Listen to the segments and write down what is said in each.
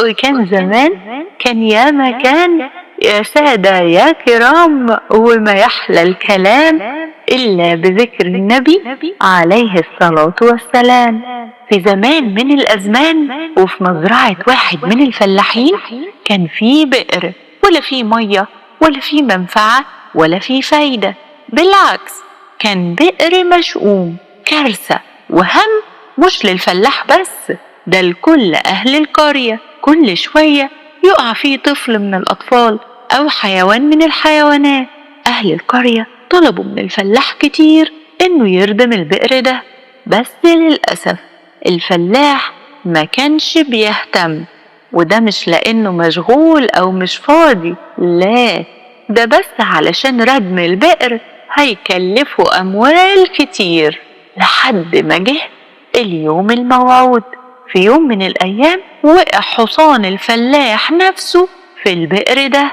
وكان زمان، كان يا ما كان، يا سادة يا كرام، وما يحلى الكلام إلا بذكر النبي عليه الصلاة والسلام. في زمان من الأزمان، وفي مزرعة واحد من الفلاحين، كان في بئر، ولا في مية ولا في منفعة ولا في فايدة. بالعكس، كان بئر مشؤوم، كارثة وهم، مش للفلاح بس، ده لكل أهل القرية. كل شوية يقع فيه طفل من الأطفال أو حيوان من الحيوانات. أهل القرية طلبوا من الفلاح كتير إنه يردم البئر ده، بس للأسف الفلاح ما كانش بيهتم. وده مش لأنه مشغول أو مش فاضي، لا، ده بس علشان ردم البئر هيكلفه أموال كتير. لحد ما جه اليوم الموعود. في يوم من الأيام وقع حصان الفلاح نفسه في البئر ده،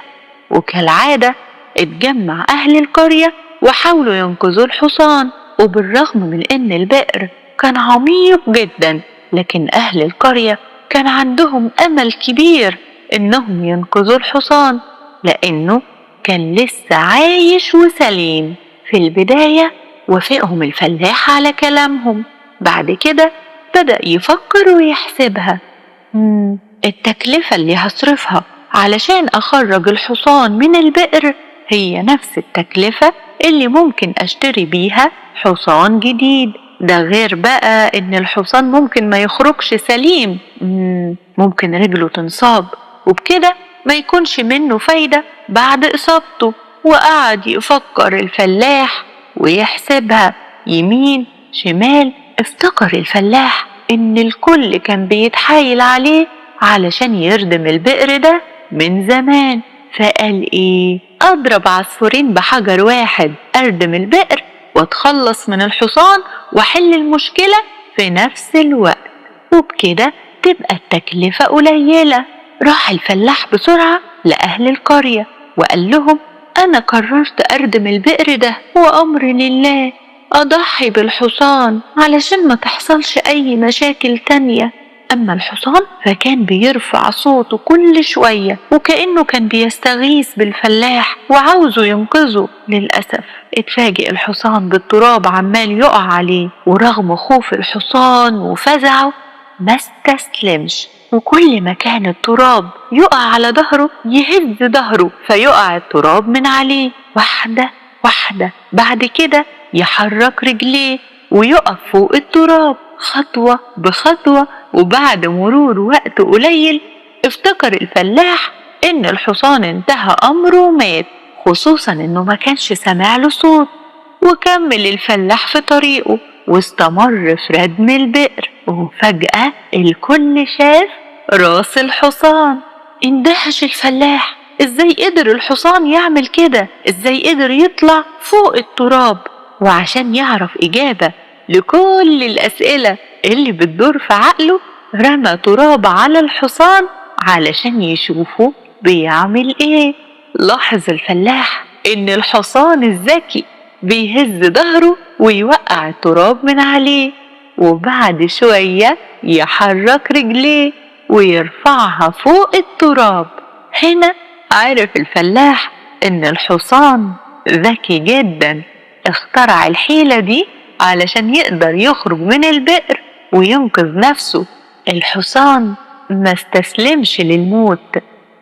وكالعادة اتجمع أهل القرية وحاولوا ينقذوا الحصان. وبالرغم من إن البئر كان عميق جدا، لكن أهل القرية كان عندهم أمل كبير إنهم ينقذوا الحصان، لأنه كان لسه عايش وسليم. في البداية وافقهم الفلاح على كلامهم. بعد كده بدأ يفكر ويحسبها. التكلفة اللي هصرفها علشان أخرج الحصان من البئر هي نفس التكلفة اللي ممكن أشتري بيها حصان جديد. ده غير بقى إن الحصان ممكن ما يخرجش سليم، ممكن رجله تنصاب، وبكده ما يكونش منه فايدة بعد إصابته. وقعد يفكر الفلاح ويحسبها يمين شمال. افتكر الفلاح إن الكل كان بيتحايل عليه علشان يردم البئر ده من زمان، فقال إيه؟ أضرب عصفورين بحجر واحد، أردم البئر واتخلص من الحصان واحل المشكلة في نفس الوقت، وبكده تبقى التكلفة قليلة. راح الفلاح بسرعة لأهل القرية وقال لهم: أنا قررت أردم البئر ده، وأمر لله، أضحي بالحصان علشان ما تحصلش أي مشاكل تانية. أما الحصان فكان بيرفع صوته كل شوية، وكأنه كان بيستغيث بالفلاح وعاوزه ينقذه. للأسف اتفاجئ الحصان بالتراب عمال يقع عليه، ورغم خوف الحصان وفزعه ما استسلمش، وكل ما كان التراب يقع على ظهره يهز ظهره فيقع التراب من عليه واحدة واحدة. بعد كده يحرك رجليه ويقف فوق التراب خطوة بخطوة. وبعد مرور وقت قليل افتكر الفلاح إن الحصان انتهى أمره ومات، خصوصا إنه ما كانش سامع له صوت. وكمل الفلاح في طريقه واستمر في ردم البئر، وفجأة الكل شاف راس الحصان. اندهش الفلاح، ازاي قدر الحصان يعمل كده؟ ازاي قدر يطلع فوق التراب؟ وعشان يعرف إجابة لكل الأسئلة اللي بتدور في عقله، رمى تراب على الحصان علشان يشوفه بيعمل ايه. لاحظ الفلاح ان الحصان الذكي بيهز ظهره ويوقع التراب من عليه، وبعد شوية يحرك رجليه ويرفعها فوق التراب. هنا عرف الفلاح ان الحصان ذكي جدا، اخترع الحيلة دي علشان يقدر يخرج من البئر وينقذ نفسه. الحصان ما استسلمش للموت،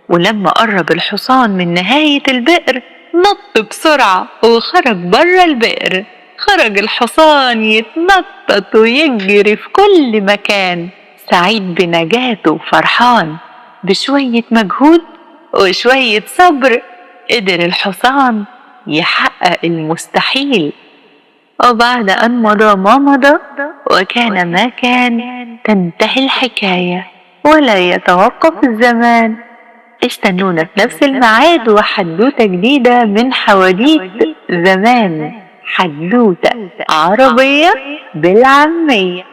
ولما قرب الحصان من نهاية البئر نط بسرعة وخرج بره البئر. خرج الحصان يتنطط ويجري في كل مكان، سعيد بنجاته وفرحان. بشوية مجهود وشوية صبر قدر الحصان يحقق المستحيل. وبعد أن مضى ما مضى وكان ما كان، تنتهي الحكاية ولا يتوقف الزمان. استنونا في نفس الميعاد وحدوتة جديدة من حواديت زمان، حدوتة عربية بالعامية.